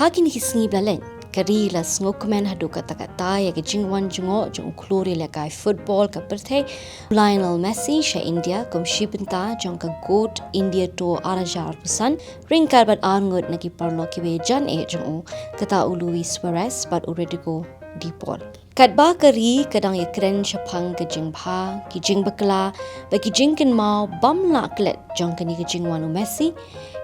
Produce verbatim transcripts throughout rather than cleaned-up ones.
Ha kine ki sngi ba la leit, ka ri la sngewkmen haduh katta katta ïa ka jingwan jngoh jong u khlur ïalehkai football ka pyrthei, Lionel Messi, sha India kum shi bynta jong ka GOAT India Tour ar hajar arphew san, ryngkat bad ar ngut na ki paralok kiba ïajan eh jong u, kata u Luis Suarez bad u Rodrigo de Paul. Katba ka ri ka dang ïakren shaphang ka jingbha, ki jingbakla bad ki jingkynmaw bym lah klet jong kane ka jingwan u Messi,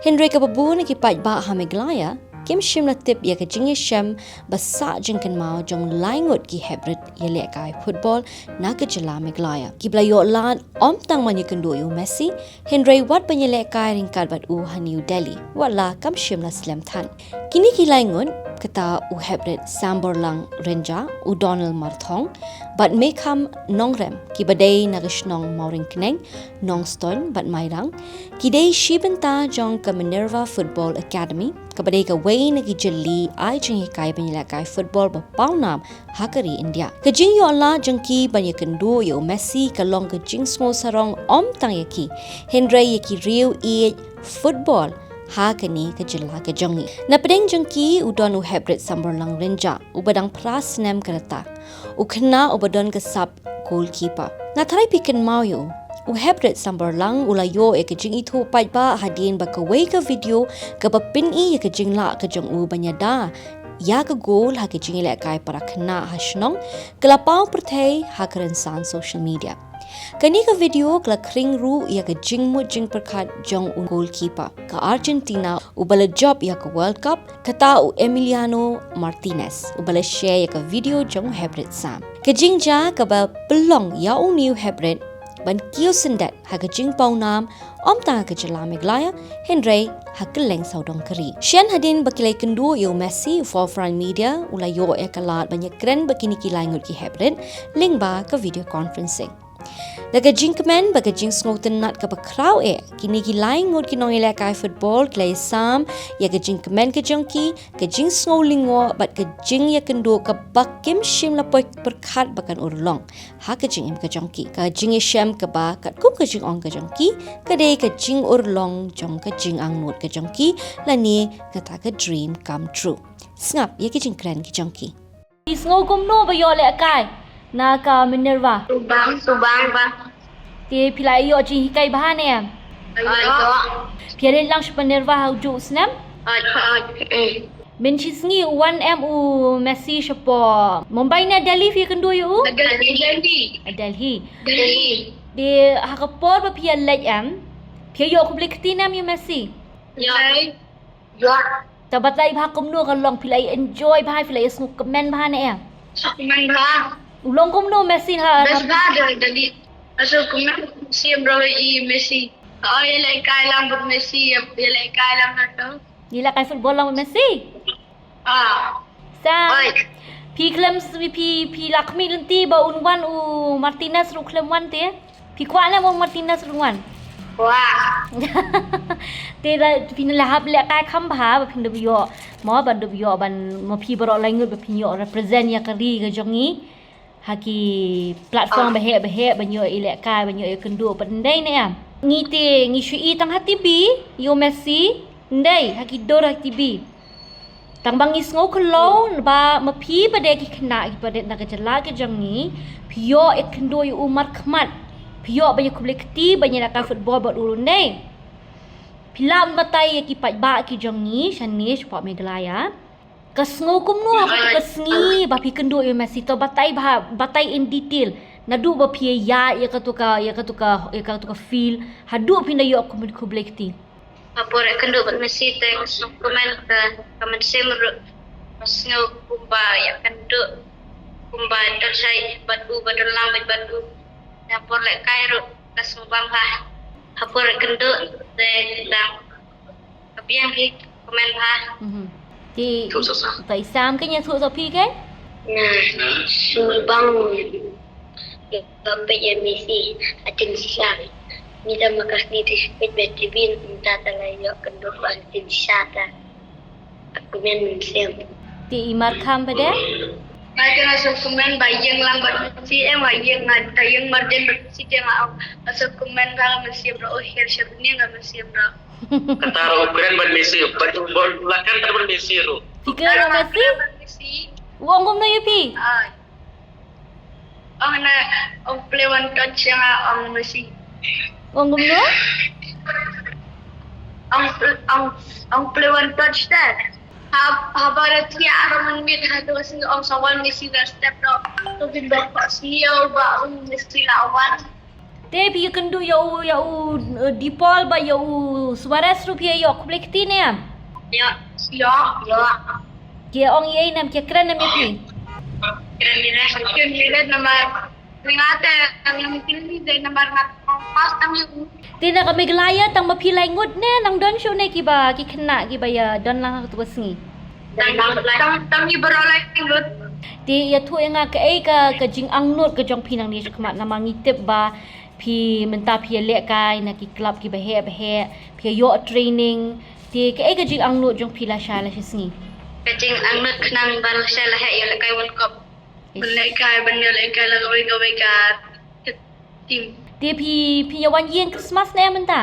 hynrei kaba bun na ki paidbah ha Meghalaya kim shym la tip ïa ka jingïashem ba sah jingkynmaw jong lai ngut ki heprit ïalehkai football na ka jylla Meghalaya, kiba la ïoh lad ym tang ban ïakynduh ïa u Messi, hynrei wat ban ïalehkai ryngkat bad u ha New Delhi, wat la kam shym la slem than. Kine ki lai ngut, kata u heprit Sambor Lang Rynjah, u Donald Marthong, bad Meikham Nongrem, kiba dei na ka shnong Mawryngkneng, Nongstoiñ bad Mairang, ki dei shi bynta jong ka Minerva Football Academy, kaba dei kawei na ki jylli ai jinghikai ban ïalehkai football ba pawnam ha ka ri India. Ka jingïoh lad jong ki ban ïakynduh ïa u Messi ka long ka jingsngewsarong ym tang ïa ki, hynrei ïa ki riew ïeit football ha kane ka jylla ka jong ngi. Na pdeng jong ki u don u heprit Sambor Lang Rynjah, uba dang phra snem ka rta, u khynnah uba don ka sap goalkeeper. Nga tharai phi kynmaw ïa u. U heprit Sambor Lang u la ïoh ïa ka jingithuh paidbah hadien ba kawei ka video kaba pyni ïa ka jinglah ka jong u ban ïada ïa ka goal ha ka jingïalehkai para khynnah ha shnong, ka la paw pyrthei ha ka rynsan social media. Kane ka video ka la khring ruh ïa ka jingmut jingpyrkhat jong u goalkeeper ka Argentina uba la jop ïa ka World Cup, kata u Emiliano Martinez, uba la share ïa ka video jong u heprit Sam. Ka jingjia kaba pynlong ïa une u heprit ban kiew syndet ha ka jingpawnam ym tang ha ka jylla Meghalaya, hynrei ha kylleng sawdong ka ri. Shen hadien ba ki la ïakynduh ïa u Messi, u Forefront Media u la ïoh ïa ka lad ban ïakren bad kine ki lai ngut ki heprit lyngba ka video conferencing. Da ka jingkmen bad ka jingsngewtynnat kaba khraw eh, kine ki lai ngut ki nongïalehkai football ki la ïasam ïa ka jingkmen ka jong ki, ka jingsngewlyngngoh bad ka jingïakynduh kaba kim shym la poi pyrkhat ba kan urlong ha ka jingim ka jong ki. Ka jingïashem kaba katkum ka jingong ka jong ki, ka dei ka jingurlong jong ka jingangnud ka jong ki, lane kata ka dream come true. Sngap ïa ki jingkren ki jong ki. Phi sngew kumno ba ïoh lehkai na ka Minerva? Tubang, tubang ba. Te phi la ïoh jinghikai bha ne em? Ïoh. Phi ïa leit lang sha Minerva ha u juh u snem? Ïoh, ïoh. Mynshisngi u wan em u Messi shapoh Mumbai ne Delhi, phi ïakynduh ïa u? Delhi. Delhi. Delhi. Te ha ka por ba phi ïa leit em, phi ïoh khublei kti ne em ïa u Messi? Ïoh. Ïoh. Te batai bha kumno ka long, phi la enjoy bha, phi la sngewkmen bha ne em? Sngewkmen bha. U long kumno Messi ha? Best bha da, da di. Sngewkmen siem ro i Messi. Oh, ïa lehkai lang bad Messi, ïa lehkai lang na to. Ïa lehkai football lang bad Messi? Ah. Sa. Oi. Phi khlem s-, phi, phi la khmih lynti ba un wan u Martinez ruh khlem wan te? Phi kwah ne mo Martinez ruh wan? Kwah. Te da phin la hap lehkai kham bha ba phin da ïoh. Mo ban da ïoh ban mo phi baroh lai ngut ba phin ïoh represent ïa ka ri ka jong ngi ha ki platform ba heh ba heh ban ïoh ïalehkai ban ïoh ïakynduh pat ndei ne em. Ngi te ngi shu i tang ha T V ïa u Messi ndei ha ki dur ha T V. Tang ba ngi sngew khlong ba ma phi pat de ki khynnah ki pat de na ka jylla ka jong ngi, phi ïoh ïakynduh ïa u markhmat, phi ïoh ban ïakhublei kti ban ïalehkai football bad u ruh ne. Phi lah ban batai ïa ki paidbah ki jong ngi shane shapoh Meghalaya. Ka sngew kumno ha katu ka sngi ba phi kynduh ïa u Messi, to batai bha, batai in detail. Naduh ba phi ïa ïa katu ka, ïa katu ka, ïa katu ka field haduh phin da ïoh khublei kti. Ha por ïakynduh bad Messi te ka sngewkmen ka, ka mynsiem ruh ka sngew kumba ïakynduh kumba don shai bad u, ba don lang bad u. Ha por lehkai ruh ka sngewbang bha. Ha por ïakynduh te dang ka biang hi kmen bha. Mhm. Te to i Sam ka ïathuh to phi ke? Na, sngewbang. Ba peit ïa Messi ha tin shisha. Ngi da ma ka sngi te shu peit bad T V, mynta te la ïoh kynduh bad ha tin shisha te. Kmen mynsiem. Te i Markham pat de? Nga te nga sngewkmen ba ïeng lang bad Messi, eh, nga ïeng, nga te ïeng marjan bad Messi te nga ong. Nga sngewkmen ba nga mynsiem ruh, oh, hiar sha bneng nga mynsiem ruh. Kata ruh u kren bad Messi, bad u bol la kren bad Messi ruh. Phi kren ïa u Messi? Messi. U ong kumno ïa phi? Ai. Ong na, ong play one touch ïa nga, ong Messi. U ong kumno? Ong, ong, ong play one touch te. Ha, haba da thiah ar minit ha to sngi ong sa wan Messi da step down. To bin da pa sngi ïa ba ong Messi la wan. Te phi ïakynduh ïa u, ïa u, eh, De Paul bad ïa u Suarez ruh phi ïa ïoh khublei kti ne em? Ïa, ïa, ïa. Ki ong ïa i ne em, ki kren ne em ïa phi? Kren ïa i ne, kren ïa i ne namar nga te, nga te namar nga te pass tam ïa u. Te na ka Meghalaya tang ma phi lai ngut ne nang don shuh ne kiba, ki khynnah kiba ïa don lang ha kato ka sngi? Tang, tang, tang ngi baroh lai ngut. Te ïathuh ïa nga kaei ka, ka jingangnud ka jong phi nangne shakhmat namar ngi tip ba phi mynta phi ïalehkai na ki club kiba heh ba heh, phi ïa ïoh training. Te kaei ka jingangnud jong phi lashai lashisngi? Ka jingangnud khnang ba lashai la heh ïalehkai World Cup. Ish. Ban lehkai, ban ïalehkai la kawei kawei ka team. Te phi, phi ïa wan ïing Christmas ne em mynta?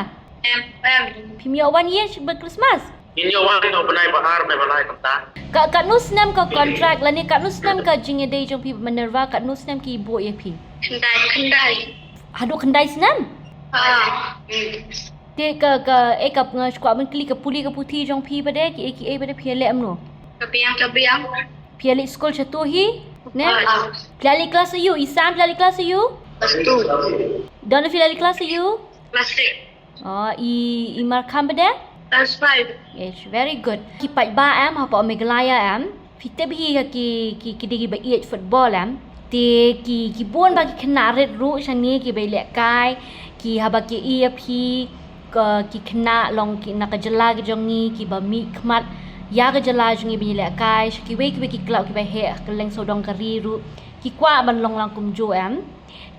Em, em. Phim ïa wan ïing sha ba Christmas? Ngin ïa wan ïa u bnai ba ar, bnai ba lai kumta. Ka, katno snem ka contract lane katno snem ka jingïadei jong phi bad Minerva, katno snem ki buh ïa phi? Khyndai, khyndai. Haduh khyndai snem? Ha. Hmm. Te ka, ka, eh, ka, nga shu kwah ban kylli, ka pule ka puthi jong phi pat de, kiei kiei pat de phi ïaleh kumno? Ka biang, ka biang. Phi ïaleit skul shato hi? Ne? Ah, ah. Phi ïaleit klas aiu? I Sam phi ïaleit klas aiu? Klas two. Don phi ïaleit klas aiu? Klas six. Oh, i, i Markham pat de? Klas five. Yes, very good. Ki paidbah em hapoh Meghalaya em, phi tip hi ha ki, ki, ki dei kiba ïeit football em. Te ki, ki bun ba ki khynnah rit ruh shane kiba ïalehkai, ki haba ki ïa phi, ka, ki khynnah long ki na ka jylla ka jong ngi kiba mihkhmat ïa ka jylla jong ngi ban ïalehkai sha kiwei kiwei ki club kiba heh ha kylleng sawdong ka ri ruh, ki kwah ban long lang kumjuh em.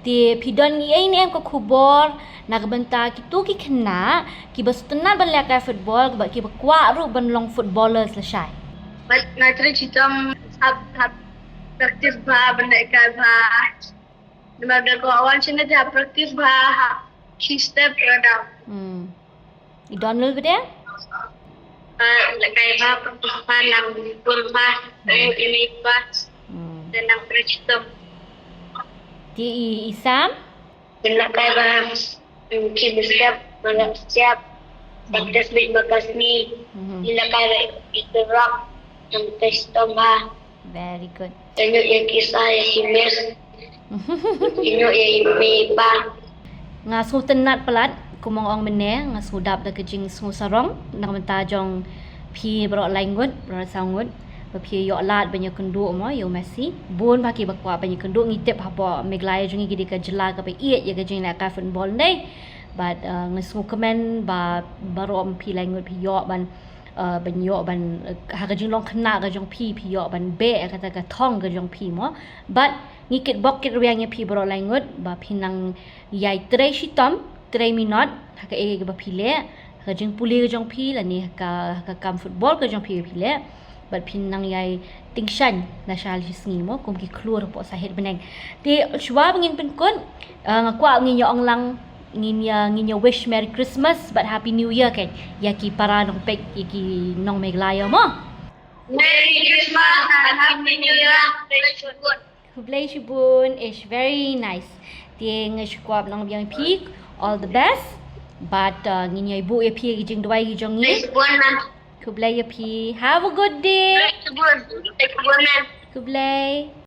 Te phi don ei ne em ka khubor na ka bynta kito ki khynnah kiba sngewtynnat ban lehkai football, kiba, kiba kwah ruh ban long footballers lashai? Bad nga trei shitom, hap, hap practice bha, ban lehkai bha. Namar da ka wan shane te hap practice bha, hap khie step ïa ka. Hmm. I Donald pat de? Ah, lehkai bha, practice bha, nang pun bha, hmm, nang ïa mih bha. Hmm. Te nang trei shitom. Te i, i Sam? Lehkai bha, mm, khie step, lehkai step. Hmm. Practice beit ba ka sngi. Mhm. Lehkai bha, i rock, nang trei shitom bha. Very good. Ïa ngi ïa ki sa ïa ki mes. Ïa ngi ïa i mei i pa. Nga sngewtynnat palat, kum ong ong mynne, nga sngewdap da ka jingsngewsarong na ka bynta jong phi baroh lai ngut, baroh saw ngut, ba phi ïoh lad ban ïakynduh mo ïa u Messi. Bun ba kiba kwah ban ïakynduh, ngi tip hapoh Meghalaya jong ngi ki dei ka jylla kaba ïeit ïa ka jinglehkai football ne. Bad, uh, nga sngewkmen ba baroh phi lai ngut phi ïoh ban uh, ban ïoh ban, uh, ha ka jinglong khynnah ka jong phi, phi ïoh ban beh ïa kata ka thong ka jong phi mo. Bad ngi kitbok kitrwiang ïa phi baroh lai ngut ba phin nang ïai trei shitom, trei minot ha kaei kaei ba phi leh, ha ka jingpule ka jong phi lane ha ka, ha ka kam football ka jong phi ba phi leh. Bad phin nang ïai tyngshaiñ lashai lashisngi mo, kum ki khlur hapoh sahit bneng. Te shuwa ba ngin pynkut, uh, nga kwah ngin ïa ong lang, ngin ïa, ngin ïa wish Merry Christmas bad Happy New Year, kan, ïa ki para nongpeit, ïa ki nong Meghalaya mo. Merry Christmas and Happy New Year. Khublei shibun, it's very nice. Te nga shu kwah ban ong biang ïa phi, all the best. Bad, uh, ngin ïa buh ïa phi ïa ki jingduwai ki jong ngi. Khublei shibun, ma'am. Khublei ïa phi. Have a good day. Khublei shibun. Khublei shibun, ma'am. Khublei.